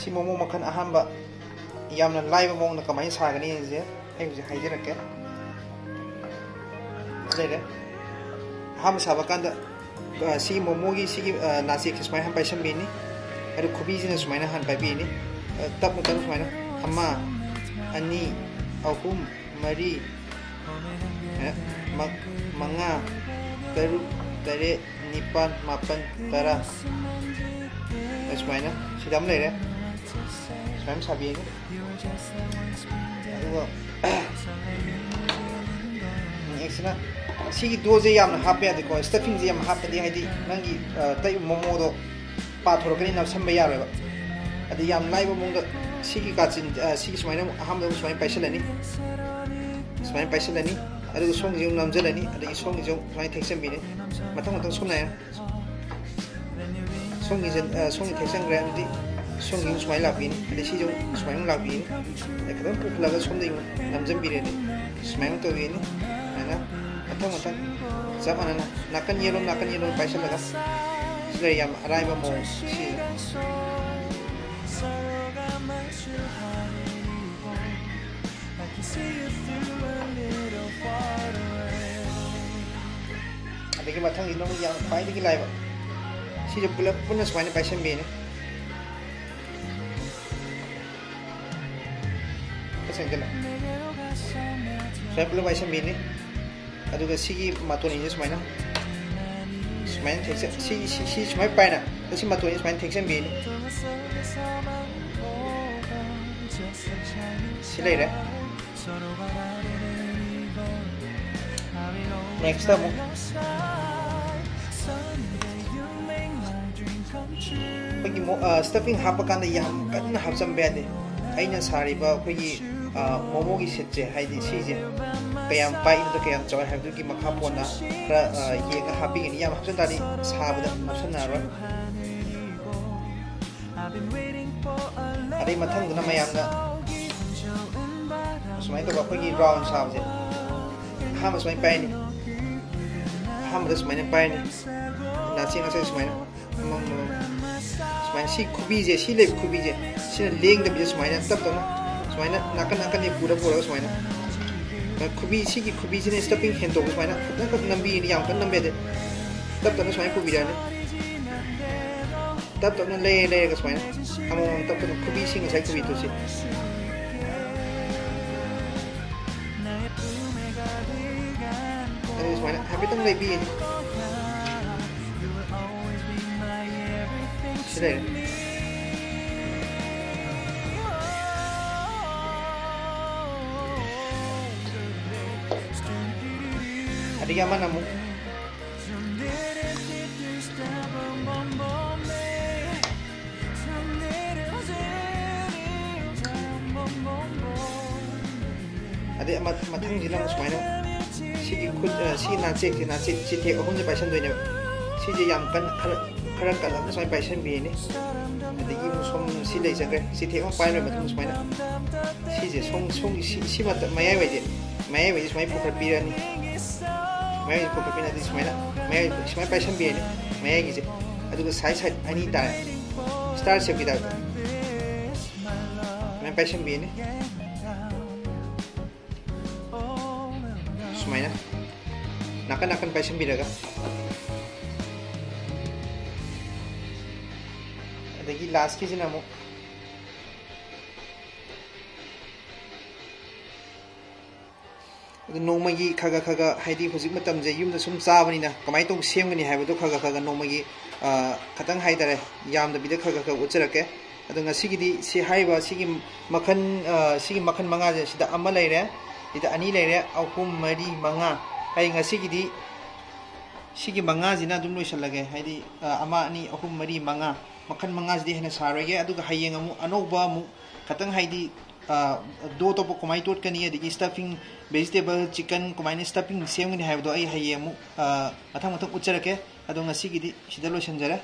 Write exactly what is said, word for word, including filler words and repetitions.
ꯁꯤ ꯃꯣꯃꯣ ꯃꯈꯜ ꯑꯍꯥꯟꯕ, ꯌꯥꯝꯅ ꯂꯥꯏꯕ ꯃꯑꯣꯡꯗ ꯀꯃꯥꯏꯅ ꯁꯥꯒꯅꯤꯁꯦ ꯑꯩ ꯍꯧꯖꯤꯛ ꯍꯥꯏꯖꯔꯛꯀꯦ꯫ ꯂꯩꯔꯦ꯫ ꯑꯍꯥꯟꯕ ꯁꯥꯕ ꯀꯥꯟꯗ, ꯑ, ꯁꯤꯒꯤ ꯃꯣꯃꯣꯒꯤ ꯁꯤꯒꯤ, ꯑ, ꯅꯥꯆꯦꯛꯁꯦ ꯁꯨꯃꯥꯏꯅ ꯍꯥꯟꯅ ꯄꯥꯏꯁꯟꯕꯤꯅꯤ꯫ ꯑꯗꯨ ꯈꯨꯕꯤꯁꯤꯅ ꯁꯨꯃꯥꯏꯅ ꯍꯥꯟꯅ ꯄꯥꯏꯕꯤꯅꯤ꯫ ꯑ, ꯇꯞꯅ ꯇꯞꯅ ꯁꯨꯃꯥꯏꯅ ꯑꯃ, ꯑꯅꯤ, ꯑꯍꯨꯝ, ꯃꯔꯤ, ꯑ, ꯃ-, ꯃꯉꯥ, ꯇꯔꯨꯛ, ꯇꯔꯦꯠ, ꯅꯤꯄꯥꯜ, ꯃꯥꯄꯜ, ꯇꯔꯥ꯫ ꯑꯁꯨꯃꯥꯏꯅ ꯁꯤꯗ ꯑꯃ ꯂꯩꯔꯦ꯫ ꯁꯨꯃꯥꯏꯅ ꯁꯥꯕꯤꯔꯅꯤ꯫ ꯑꯗꯨꯒ next ꯁꯤꯅ ꯁꯤꯒꯤ ꯗꯣꯁꯦ ꯌꯥꯝꯅ ꯍꯥꯞꯄ ꯌꯥꯗꯦꯀꯣ, ꯁ꯭ꯇꯐꯤꯡꯁꯦ ꯌꯥꯝ ꯍꯥꯞꯄꯗꯤ ꯍꯥꯏꯗꯤ ꯅꯪꯒꯤ, ꯑ, ꯇꯩ ꯃꯣꯃꯣꯗꯣ ꯄꯥꯊꯣꯔꯛꯀꯅꯤ, ꯅꯞꯁꯟꯕ ꯌꯥꯔꯣꯏꯕ꯫ ꯑꯗꯩ ꯌꯥꯝ ꯂꯥꯏꯕ ꯃꯑꯣꯡꯗ ꯁꯤꯒꯤ ꯀꯥꯆꯤꯟ, ꯑ, ꯁꯤꯒꯤ ꯁꯨꯃꯥꯏꯅ ꯑꯍꯥꯟꯕꯗ ꯑꯃꯨꯛ ꯁꯨꯃꯥꯏꯅ ꯄꯥꯏꯁꯤꯜꯂꯅꯤ, ꯁꯨꯃꯥꯏꯅ ꯄꯥꯏꯁꯤꯜꯂꯅꯤ, ꯑꯗꯨꯒ ꯁꯣꯝꯒꯤꯁꯦ ꯑꯃꯨꯛ ꯅꯝꯁꯤꯜꯂꯅꯤ, ꯑꯗꯒꯤ ꯁꯣꯝꯒꯤꯁꯦ ꯑꯃꯨꯛ ꯁꯨꯃꯥꯏꯅ ꯊꯦꯛꯆꯟꯕꯤꯅꯤ, ꯃꯊꯪ ꯃꯊꯪ ꯁꯨꯝ ꯅꯥꯏꯅ꯫ ꯁꯣꯝꯒꯤꯁꯦ, ꯑ, ꯁꯣꯝꯒꯤ ꯊꯦꯛꯆꯟꯈ꯭ꯔꯦ, ꯑꯗꯨꯗꯤ ꯁꯣꯝꯒꯤ ꯑꯃꯨꯛ ꯁꯨꯃꯥꯏꯅ ꯂꯥꯛꯄꯤꯅꯤ, ꯑꯗꯩ ꯁꯤꯁꯨ ꯑꯃꯨꯛ ꯁꯨꯃꯥꯏꯅ ꯑꯃꯨꯛ ꯂꯥꯛꯄꯤꯅꯤ, ꯑꯗꯩ ꯈꯤꯇꯪ ꯄꯨꯈꯠꯂꯒ ꯁꯣꯝꯗꯒꯤ ꯑꯃꯨꯛ ꯅꯝꯁꯤꯟꯕꯤꯔꯅꯤ, ꯁꯨꯃꯥꯏꯅ ꯑꯃꯨꯛ ꯇꯧꯕꯤꯔꯅꯤ꯫ ꯁꯨꯃꯥꯏꯅ ꯃꯊꯪ ꯃꯊꯪ ꯆꯞ ꯃꯥꯟꯅꯅ ꯅꯥꯀꯟ ꯌꯦꯠꯂꯣꯝ ꯅꯥꯀꯟ ꯌꯦꯠꯂꯣꯝ ꯄꯥꯏꯁꯤꯜꯂꯒ ꯁꯤꯗ ꯌꯥꯝ ꯑꯔꯥꯏꯕ ꯃꯑꯣꯡ ꯁꯤꯁꯦ꯫ ꯑꯗꯒꯤ ꯃꯊꯪꯒꯤꯗꯨꯅ ꯑꯃꯨꯛ ꯌꯥꯝ ꯈ꯭ꯋꯥꯏꯗꯒꯤ ꯂꯥꯏꯕ, ꯁꯤꯁꯨ ꯄꯨꯂꯞ ꯄꯨꯟꯅ ꯁꯨꯃꯥꯏꯅ ꯄꯥꯏꯁꯟꯕꯤꯅꯤ꯫ ꯈꯔ ꯆꯪꯁꯤꯜꯂꯣ꯫ ꯁꯨꯃꯥꯏꯅ ꯄꯨꯂꯞ ꯄꯥꯏꯁꯟꯕꯤꯅꯤ꯫ ꯑꯗꯨꯒ ꯁꯤꯒꯤ ꯃꯇꯣꯟ ꯑꯅꯤꯁꯦ ꯁꯨꯃꯥꯏꯅ, ꯁꯨꯃꯥꯏꯅ ꯊꯦꯛꯆ-, ꯁꯤ, ꯁꯤ, ꯁꯤ ꯁꯨꯃꯥꯏꯅ ꯄꯥꯏꯅ, ꯁꯤ ꯃꯇꯣꯟ ꯑꯅꯤ ꯁꯨꯃꯥꯏꯅ ꯊꯦꯛꯆꯟꯕꯤꯅꯤ꯫ ꯁꯤ ꯂꯩꯔꯦ꯫ Next ꯑꯃꯨꯛ ꯑꯩꯈꯣꯏꯒꯤ ꯃꯣ-, ꯑ, stuffing ꯍꯥꯞꯄ ꯀꯥꯟꯗ ꯌꯥꯝ ꯀꯟꯅ ꯍꯥꯞꯆꯟꯕ ꯌꯥꯗꯦ꯫ ꯑꯩꯅ ꯁꯥꯔꯤꯕ ꯑꯩꯈꯣꯏꯒꯤ, ꯑ, ꯃꯣꯃꯣꯒꯤ ꯁꯤꯠꯁꯦ, ꯍꯥꯏꯗꯤ ꯁꯤꯁꯦ ꯀꯌꯥꯝ ꯄꯥꯛꯏ ꯅꯠꯇ꯭ꯔꯒ ꯀꯌꯥꯝ ꯆꯥꯎꯏ ꯍꯥꯏꯕꯗꯨꯒꯤ ꯃꯈꯥ ꯄꯣꯟꯅ ꯈꯔ, ꯑ, ꯌꯦꯡꯉ ꯍꯥꯞꯄꯤꯒꯅꯤ꯫ ꯌꯥꯝ ꯍꯥꯞꯆꯟ ꯇꯥꯔꯗꯤ ꯁꯥꯕꯗ ꯅꯞꯁꯟꯅꯔꯔꯣꯏ꯫ ꯑꯗꯩ ꯃꯊꯪꯗꯨꯅ ꯃꯌꯥꯝꯅ ꯁꯨꯃꯥꯏꯅ ꯇꯧꯕ ꯑꯩꯈꯣꯏꯒꯤ round ꯁꯥꯕꯁꯦ꯫ ꯑꯍꯥꯟꯕ ꯁꯨꯃꯥꯏꯅ ꯄꯥꯏꯔꯅꯤ꯫ ꯑꯍꯥꯟꯕꯗ ꯁꯨꯃꯥꯏꯅ ꯄꯥꯏꯔꯅꯤ꯫ ꯅꯥꯆꯦꯛ ꯅꯥꯆꯦꯛ ꯁꯨꯃꯥꯏꯅ꯫ ꯑꯃꯃꯝ, ꯑꯃꯃꯝ꯫ ꯁꯨꯃꯥꯏꯅ ꯁꯤ ꯈꯨꯕꯤꯁꯦ, ꯁꯤ ꯂꯩꯕ ꯈꯨꯕꯤꯁꯦ, ꯁꯤꯅ ꯂꯦꯡꯗꯕꯤꯗ ꯁꯨꯃꯥꯏꯅ ꯇꯞ ꯇꯞꯅ, ꯁꯨꯃꯥꯏꯅ ꯅꯥꯀꯟ ꯅꯥꯀꯟꯗꯒꯤ ꯄꯨꯔ ꯄꯨꯔꯒ ꯁꯨꯃꯥꯏꯅ, ꯈꯨꯕꯤ, ꯁꯤꯒꯤ ꯈꯨꯕꯤꯁꯤꯅ ꯁ꯭ꯇꯦꯞꯄꯤꯡ ꯍꯦꯟꯗꯣꯛꯄ ꯁꯨꯃꯥꯏꯅ ꯈꯤꯇꯪꯈꯛ ꯅꯝꯕꯤꯔꯗꯤ, ꯌꯥꯝ ꯀꯟꯅ ꯅꯝꯕ ꯌꯥꯗꯦ꯫ ꯇꯞ ꯇꯞꯅ ꯁꯨꯃꯥꯏꯅ ꯄꯨꯕꯤꯔꯛꯑꯅꯤ꯫ ꯇꯞ ꯇꯞꯅ ꯂꯩꯔ ꯂꯩꯔꯒ ꯁꯨꯃꯥꯏꯅ ꯑꯃꯃꯝ ꯇꯞ ꯇꯞꯅ, ꯈꯨꯕꯤꯁꯤ ꯉꯁꯥꯏ ꯈꯨꯕꯤꯗꯨ ꯁꯤ꯫ ꯑꯗꯨ ꯁꯨꯃꯥꯏꯅ ꯍꯥꯏꯐꯦꯠꯇꯪ ꯂꯩꯕꯤꯌꯦ꯫ ꯁꯤ ꯂꯩꯔꯦ꯫ ꯑꯗꯒꯤ ꯑꯃꯅ ꯑꯃꯨꯛ ꯑꯗꯩ ꯑꯃ-, ꯃꯊꯪꯁꯤꯅ ꯑꯃꯨꯛ ꯁꯨꯃꯥꯏꯅ ꯁꯤꯒꯤ ꯈꯨꯠ, ꯑ, ꯁꯤ ꯅꯥꯆꯦꯛꯁꯦ, ꯅꯥꯆꯦꯛ ꯆꯤꯊꯦꯛ ꯑꯍꯨꯝꯁꯦ ꯄꯥꯏꯁꯟꯗꯣꯏꯅꯦꯕ꯫ ꯁꯤꯁꯦ ꯌꯥꯝ ꯀꯟꯅ, ꯈꯔ, ꯈꯔ ꯀꯜꯂꯞꯅ ꯁꯨꯃꯥꯏꯅ ꯄꯥꯏꯁꯟꯕꯤꯔꯅꯤ꯫ ꯑꯗꯒꯤ ꯑꯃꯨꯛ ꯁꯣꯝ ꯁꯤ ꯂꯩꯖꯈ꯭ꯔꯦ꯫ ꯆꯤꯊꯦꯛ ꯑꯃ ꯄꯥꯏꯔ ꯃꯇꯨꯡꯗ ꯁꯨꯃꯥꯏꯅ ꯁꯤꯁꯦ ꯁꯣꯝ, ꯁꯣꯝꯒꯤ ꯁꯤ, ꯁꯤ ꯃꯇꯝ ꯃꯌꯥꯏꯋꯥꯏꯁꯦ, ꯃꯌꯥꯏꯋꯥꯏꯁꯦ ꯁꯨꯃꯥꯏꯅ ꯄꯨꯈꯠꯄꯤꯔꯅꯤ꯫ ꯃꯌꯥꯏꯁꯦ ꯄꯨꯈꯠꯄꯤꯔꯅꯤ꯫ ꯑꯗꯒꯤ ꯁꯨꯃꯥꯏꯅ ꯃꯌꯥꯏ ꯁꯨꯃꯥꯏꯅ ꯄꯥꯏꯁꯟꯕꯤꯔꯅꯤ ꯃꯌꯥꯏꯒꯤꯁꯦ꯫ ꯑꯗꯨꯒ ꯁꯥꯏꯠ ꯁꯥꯏꯠ ꯑꯅꯤ ꯇꯥꯔꯦ, ꯁ꯭ꯇꯥꯔ ꯁꯦꯞꯀꯤ ꯇꯥꯏꯞꯇ ꯁꯨꯃꯥꯏꯅ ꯄꯥꯏꯁꯟꯕꯤꯔꯅꯤ꯫ ꯁꯨꯃꯥꯏꯅ ꯅꯥꯀꯟ ꯅꯥꯀꯟ ꯄꯥꯏꯁꯟꯕꯤꯔꯒ, ꯑꯗꯒꯤ ꯂꯥꯁꯀꯤꯁꯤꯅ ꯑꯃꯨꯛ, ꯑꯗꯨ ꯅꯣꯡꯃꯒꯤ ꯈꯔ ꯈꯔ ꯈꯔ ꯈꯔ, ꯍꯥꯏꯗꯤ ꯍꯧꯖꯤꯛ ꯃꯇꯝꯁꯦ ꯌꯨꯝꯗ ꯁꯨꯝ ꯆꯥꯕꯅꯤꯅ ꯀꯃꯥꯏꯅ ꯇꯧꯅ ꯁꯦꯝꯒꯅꯤ ꯍꯥꯏꯕꯗꯣ ꯈꯔ ꯈꯔ ꯈꯔ ꯈꯔ ꯅꯣꯡꯃꯒꯤ, ꯑ, ꯈꯇꯪ ꯍꯥꯏꯇꯥꯔꯦ, ꯌꯥꯝꯗꯕꯤꯗ ꯈꯔ ꯈꯔ ꯈꯔ ꯎꯠꯆꯔꯛꯀꯦ꯫ ꯑꯗꯣ ꯉꯁꯤꯒꯤꯗꯤ ꯁꯤ ꯍꯥꯏꯔꯤꯕ ꯁꯤꯒꯤ ꯃꯈꯜ, ꯑ, ꯁꯤꯒꯤ ꯃꯈꯜ ꯃꯉꯥꯁꯦ, ꯁꯤꯗ ꯑꯃ ꯂꯩꯔꯦ, ꯁꯤꯗ ꯑꯅꯤ ꯂꯩꯔꯦ, ꯑꯍꯨꯝ, ꯃꯔꯤ, ꯃꯉꯥ꯫ ꯑꯩ ꯉꯁꯤꯒꯤꯗꯤ ꯁꯤꯒꯤ ꯃꯉꯥꯁꯤꯅ ꯑꯗꯨꯝ ꯂꯣꯏꯁꯤꯜꯂꯒꯦ꯫ ꯍꯥꯏꯗꯤ, ꯑ, ꯑꯃ, ꯑꯅꯤ, ꯑꯍꯨꯝ, ꯃꯔꯤ, ꯃꯉꯥ, ꯃꯈꯜ ꯃꯉꯥꯁꯤꯗꯤ ꯍꯦꯟꯅ ꯁꯥꯔꯣꯏꯒꯦ꯫ ꯑꯗꯨꯒ ꯍꯌꯦꯡ ꯑꯃꯨꯛ ꯑꯅꯧꯕ ꯑꯃꯨꯛ ꯈꯇꯪ, ꯍꯥꯏꯗꯤ, ꯑ, ꯗꯣ ꯑꯇꯣꯞꯄ ꯀꯃꯥꯏꯅ ꯇꯣꯠꯀꯅꯤ, ꯑꯗꯒꯤ ꯁ꯭ꯇꯐꯤꯡ, ꯚꯦꯖꯤꯇꯦꯕꯜ, ꯆꯤꯀꯟ ꯀꯃꯥꯏꯅ ꯁ꯭ꯇꯐꯤꯡ ꯁꯦꯝꯒꯅꯤ ꯍꯥꯏꯕꯗꯣ ꯑꯩ ꯍꯌꯦꯡ ꯑꯃꯨꯛ, ꯑ, ꯃꯊꯪ ꯃꯊꯪ ꯎꯠꯆꯔꯛꯀꯦ꯫ ꯑꯗꯣ ꯉꯁꯤꯒꯤꯗꯤ ꯁꯤꯗ ꯂꯣꯏꯁꯤꯟꯖꯔꯦ꯫